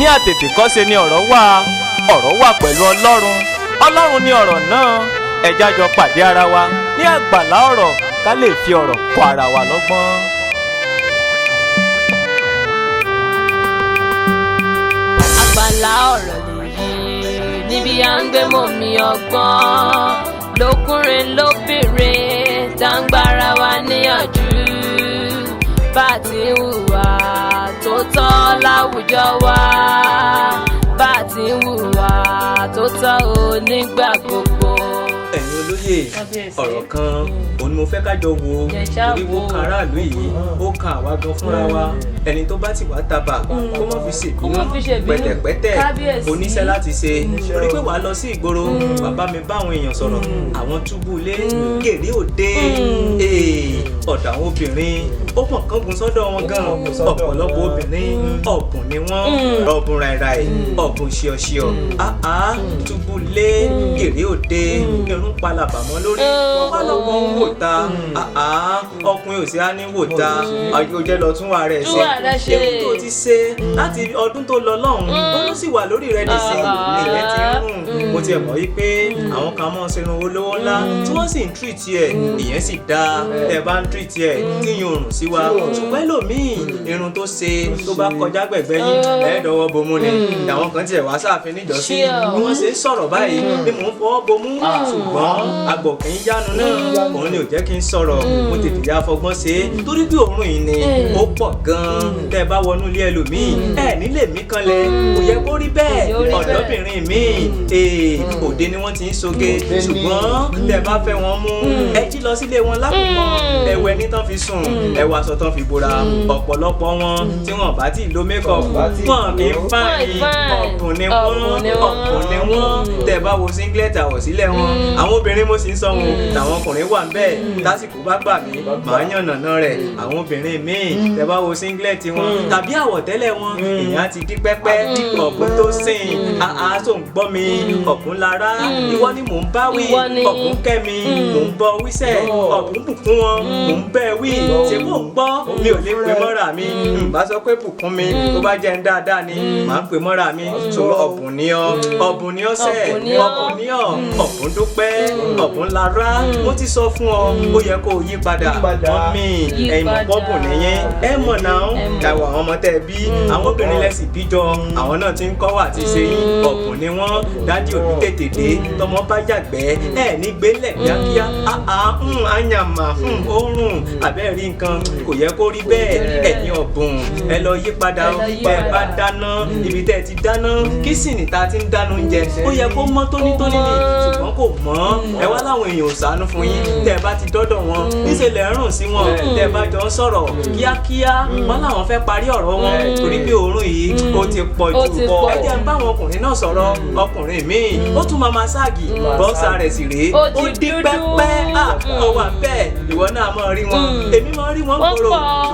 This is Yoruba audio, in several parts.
Ní àtètèkọ́ṣe ni ọ̀rọ̀ wà, ọ̀rọ̀ wà pẹ̀lú Ọlọ́run, Ọlọ́run ni ọ̀rọ̀ náà. Ẹ jẹ́ á jọ pàdé ara wa ní àgbàlá ọ̀rọ̀ ká lè fi ọ̀rọ̀ kọ́ ara wa lọ́gbọ́n. Àgbàlá ọ̀rọ̀ lèyí níbi à ń gbé mọ̀mí ọgbọ́n lókùnrin lóbìnrin tá ń gbára wa níyànjú bá a ti ń hùwà tó tọ́ láwùjọ wa, bá a ti ń hùwà tó tọ́ o nígbà gbogbo. Ẹ̀yin olóyè, ọ̀rọ̀ kan òun ni mo fẹ́ ká jọ wo orí wo kan aráàlú yìí, ó kan àwa gan fúnra wa. Ẹni tó bá ti wá tabà, kó má fi ṣèbínú pẹ̀tẹ̀pẹ̀tẹ̀. Oníṣẹ́ láti ṣe orí pé wàá lọ sí ìgboro, bàbá mi bá àwọn èèyàn sọ̀rọ̀, àwọn túbú ilé gèrè òde ọ̀dọ̀ àwọn obìnrin, ó pọ̀ kángun sọ́dọ̀ wọn gan. Ọ̀pọ̀lọpọ̀ obìnrin ọ̀bùn ni wọ́n, ọ̀bùn ràìràì, ọ̀bùn ṣíọ̀ṣíọ̀, áá túbú ilé gèrè òde, irun palàbà mọ́ lórí, wọ́n lọ́kọ̀ ń wò ta, ọkùnrin ò sí á ní wò ta. Ọjọ́ lọ tún wà rẹ̀ ṣe, ewu tó ti ṣe láti ọdún tó lọ lọ́hùn-ún ó ló sì wà lórí rẹ̀ nìsín, ìyẹn ti ń rùn. Mo tiẹ̀ mọ̀ wípé àwọn kan mọ́ sínú olówó ńlá tí wọ́n sì ń tírìtì ẹ̀, ìyẹn sì dáa. Tẹ́ ẹ bá ń tírìtì ẹ̀ tí yín òrùn sí wa, ṣùgbọ́n ẹlòmíì, irun tó ṣe tó bá kọjá gbẹ̀gbẹ́ yín, ẹ̀ẹ́dọ̀wọ́ bomú ni. Àwọn kan tiẹ̀ wá sáàfin níjọ́sí, bí wọ́n ṣe ń sọ̀rọ̀ báyìí ni mò ń fọwọ́ bomú, ṣùgbọ́n àgbọ̀ kì í yánu náà, òun ni ò jẹ́ kí n sọ̀rọ̀. Mo tètè ya fọgbọ́n ṣe é torí bí òórùn yìí ni ó pọ̀ gan-an. Tẹ́ ẹ bá wọnú ilé ẹlòmíì, ẹ nílé mi kanlẹ̀, kò yẹ kó rí bẹ́ẹ̀. Ọ̀dọ́bìnrin mi, òde ni wọ́n ti ń soge, ṣùgbọ́n tẹ́ ẹ bá fẹ́ wọn mú, ẹ jí lọ sílé wọn lákòókò, ẹwẹ́ ní tán fi sùn, ẹwà aṣọ tán fi bora. Ọ̀pọ̀lọpọ̀ wọn tí wọ́n bá ti lo mékọ̀pù, wọn kì í fáyín. Ọ̀bùn ni wọ́n, ọ̀bùn ni wọ́n. Tẹ́ ẹ bá wo singlet àwọ̀sílẹ̀ wọn, àwọn obìnrin mo sì ń sọ wọn, tàwọn ọkùnrin wà ń bẹ́ẹ̀. Lásìkò bá gbà mí, màá yànnàná rẹ̀. Àwọn obìnrin míì, tẹ́ bá wo singlet wọn tàbí àwọ̀tẹ́lẹ̀ wọn, èèyàn ti dí pẹ́pẹ́. Ọ̀bùn tó sìn àá tó ń gbọ́ mi, ọ̀bùn lára, ìwọ ni mò ń bá wí. Ọ̀bùn kẹ́mi, mò ń bọ wíṣẹ́. Ọ̀bùn bùkún wọn, mò ń bẹ́ wí. Ṣé mò ń gbọ́? Mi ò lè pè mọ́ra mi, n bá sọ pé bùkún mi, tó bá jẹ́ ń dáadáa ni màá pè mọ́ra mi. Ṣùgbọ́n ọ̀bùn ni ọ́, ọ̀bùn ni ọ́ sẹ́, ọ̀bùn ni ọ́, ọ̀bùn dúpẹ́, ọ̀bùn lára. Mo ti sọ fún ọ, ó yẹ kó o yí padà. Mọ́mí, ẹ̀yin mọ̀ pọ́bùn nìyẹn, ẹ mọ̀ náà. Ẹ̀wọ̀ àwọn ọmọ tẹ́ ẹ bí, àwọn obìnrin lẹ́sìn bíjọ, àwọn náà ti ń kọ́ wà tí ṣe yín, ọ̀bùn ni wọ́n. Dádì òbí tètè dé, tọmọ bá yàgbẹ́, ẹ ní gbélẹ̀ kíákíá, àá àyàmà òórùn àbẹ́ rí nǹkan, kò yẹ kó rí bẹ́ẹ̀. Ẹ̀yin ọ̀bùn, ẹ lọ yí padà. Bẹ́ẹ̀ bá dáná, ibi tẹ́ ẹ ti dáná, kíṣìnì tá a ti ń dáná oúnjẹ, ó yẹ kó mọ́ tónítóní ni, ṣùgbọ́n kò mọ́. Ẹ wá láwọn èèyàn ò ṣàánú fún yín. Tẹ́ ẹ bá ti dọ́dọ̀ wọn, níṣẹ́ lẹ̀ ń rùn sí wọn. Tẹ́ ẹ bá jọ ń sọ̀rọ̀ kíákíá, wọn làwọn fẹ́ parí ọ̀rọ̀ wọn torí pé òórùn yìí ó ti pọ̀ jù. Ẹ jẹ́ ń bá àwọn ọkùnrin náà sọ̀rọ̀. Ọkùnrin míì, ó tún máa ma ságì, bọ́ksà rẹ̀ sì rèé, ó di pẹ́pẹ́, ó wà bẹ́ẹ̀. Ìwọ náà máa rí wọn, èmi máa rí wọn gbòòrò,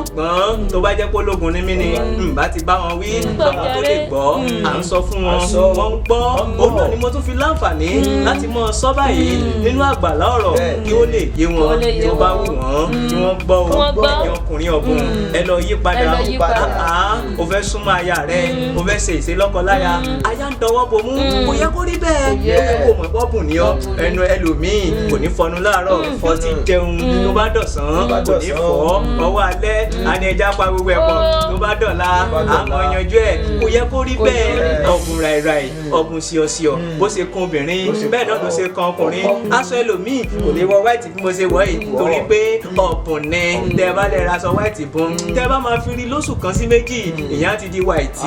ṣùgbọ́n tó bá jẹ́ pé ológun ni mí ni, n bá ti bá wọn wí. Àwọn tó lè gbọ́, à ń sọ fún wọn, wọ́n ń gbọ́. Òun náà ni mo tún fi láǹfààní láti mọ sọ báyìí nínú àgbàlá ọ̀rọ̀ kí ó lè yé wọn. Tó bá wù wọ́n kí wọ́n gbọ́ o. Ẹ̀yin ọkùnrin ọ̀bùn, ẹ lọ yí padà. O fẹ́ súnmọ́ aya rẹ, o fẹ́ ṣe ìṣelọ́kọláya, aya ń dọwọ́ bomú, kò yẹ kó rí bẹ́ẹ̀. Ó yẹ kó mọ̀ pọ́bùn ni ọ́. Ẹnu ẹlòmíì kò ní fọnu láàárọ̀, ó ti jẹun, tó bá dọ̀sán kò ní fọ́, ọwọ́ alẹ́ àní ẹja pa gbogbo ẹ̀ pọ̀, tó bá dọ̀la àmọ́ yanjú ẹ̀. Kò yẹ kó rí bẹ́ẹ̀. Ọ̀bùn ràìràì, ọ̀bùn ṣíọṣíọ, bó ṣe kan obìnrin bẹ́ẹ̀ náà ló ṣe kan ọkùnrin. Aṣọ ẹlòmíì kò lè wọ white bí mo ṣe wọ̀ yìí torí pé ọ̀bùn ni. Tẹ́ ẹ bá lè ra aṣọ white bùn, tẹ́ ẹ bá máa fi rí lóṣù kan sí méjì, ìyẹn á ti di white,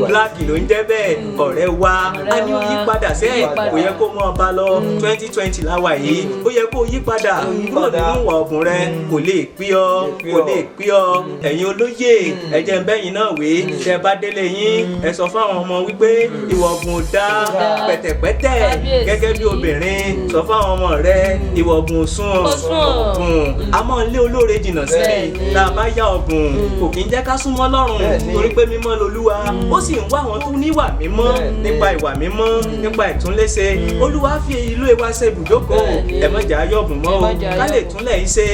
black ló ń jẹ́ bẹ́ẹ̀. Ọ̀rẹ́ wa, a ní ó yí padà sẹ́ẹ̀, kò yẹ kó mọ́ ọba lọ. 2020 láwa yìí, ó yẹ kó yí padà kúrò nínú ìwà ọ̀bùn rẹ. Kò lè pí ọ, kò lè pí ọ. Ẹ̀yin olóyè, ẹ jẹ́ n bẹ́yìn náà wé. Tẹ́ bá délé yín, ẹ sọ fún àwọn ọmọ wípé ìwà ọ̀bùn ò dáa pẹ̀tẹ̀pẹ̀tẹ̀. Gẹ́gẹ́ bí obìnrin, sọ fún àwọn ọmọ rẹ. Ìwọ ọ̀bùn sún ọ̀bùn a máa ń lé olóore jìnnà sí ni. Tá a bá yá ọ̀bùn, kò kí ń jẹ́ ká súnmọ́ Ọlọ́run, torí pé mímọ́ lolúwa, ó sì ń wá àwọn tó níwà mímọ́. Nípa ìwà mímọ́, nípa ìtúnléṣe, Olúwa fi ìlú wa ṣe ibùjókòó. Ẹ má jẹ́ ayọ̀bùn mọ́ o, ká lè túnlẹ̀ yín ṣe.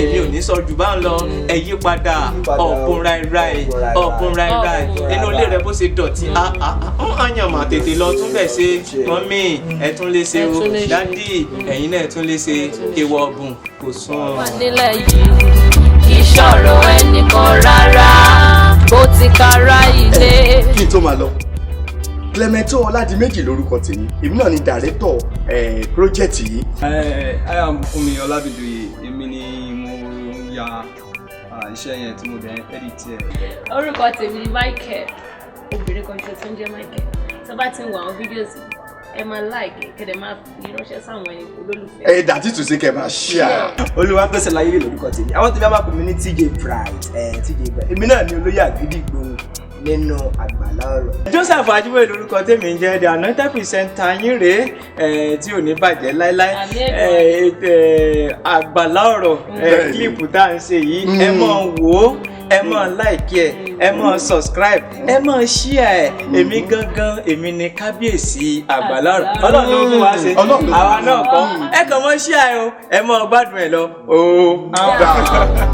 Èmi ò ní sọ jù bá ń lọ. Ẹ yí padà. Ọ̀bùn ráìráì, ọ̀bùn ráìráì. Inú ilé rẹ bó ṣe dọ̀tí àyàn mà, tètè lọ tún bẹ̀ ṣe. Mummy, ẹ tún lè ṣe o. Daddy, ẹ̀yin náà ẹ tún lè ṣe. Ìwọ ọ̀bùn kò sún ọ. Nílẹ̀ yìí kì í ṣọ̀rọ̀ ẹnìkan rárá, bó ti kára ilé. Kí n tó máa lọ, Clemento Ọládìméjì lórúkọ tèmi. Èmi náà ni director project yìí. I am Fúnmi Ọlábìdóyè. Èmi ni mo ya iṣẹ́ yẹn tí mo dẹ̀ edit ẹ̀. Orúkọ tèmi ni Michael, obìnrin kan ṣe tó ń jẹ́ Michael. Tó bá ti ń wo àwọn videos, ẹ máa like, kẹ́dẹ̀ máa fi ránṣẹ́ sáwọn ẹni olólùfẹ́. Ẹ dàtí tù sí kẹ́ máa share. Olúwatósìn Láyé lórúkọ tèmi. Àwọn tèmi á máa pè mí ní TJ Bright. TJ Bright, èmi náà ní olóyè àgídìgbò nínú àgbàlá ọ̀rọ̀. Joseph Ajiboye lórúkọ tèmi ń jẹ́, the anointed presenter yín rèé tí ò ní bàjẹ́ láéláé. Àgbàlá ọ̀rọ̀, clip tá à ń ṣe yìí, ẹ máa wò ó, ẹ máa like ẹ, ẹ máa subscribe, ẹ máa share ẹ. Èmi gangan, èmi ni kábíyèsí àgbàlá ọ̀rọ̀. Ọlọ́run ló fún wa ṣe, àwa náà kọ́. Ẹ kàn máa share ẹ o, ẹ máa gbádùn ẹ lọ o.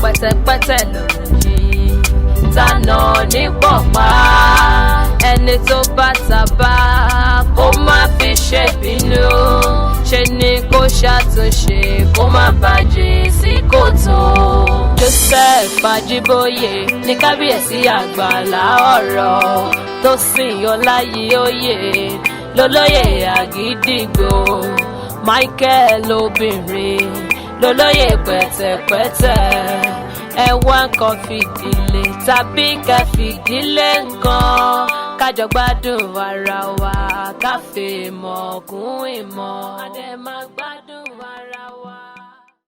Pẹ̀tẹ̀pẹ̀tẹ̀ lọ̀rọ̀ yìí tànà ní pọ̀pá. Ẹni tó bá tàbá, kó má fi ṣèbínú, ṣe ni kó ṣàtúnṣe, kó má bàjẹ́ sí kòtò. Joseph Ajíbóyè ní kábíyèsí àgbàlá ọ̀rọ̀, tó sì Ọláyíòye lólóyè àgídìgbò, Michael obìnrin lólóyè pẹ̀tẹ̀pẹ̀tẹ̀. Ẹ wá nǹkan fìdílé tàbí ká fìdílé nǹkan, kájọ gbádùn ara wa, ká fi ìmọ̀ kún ìmọ̀. Adé máa gbádùn.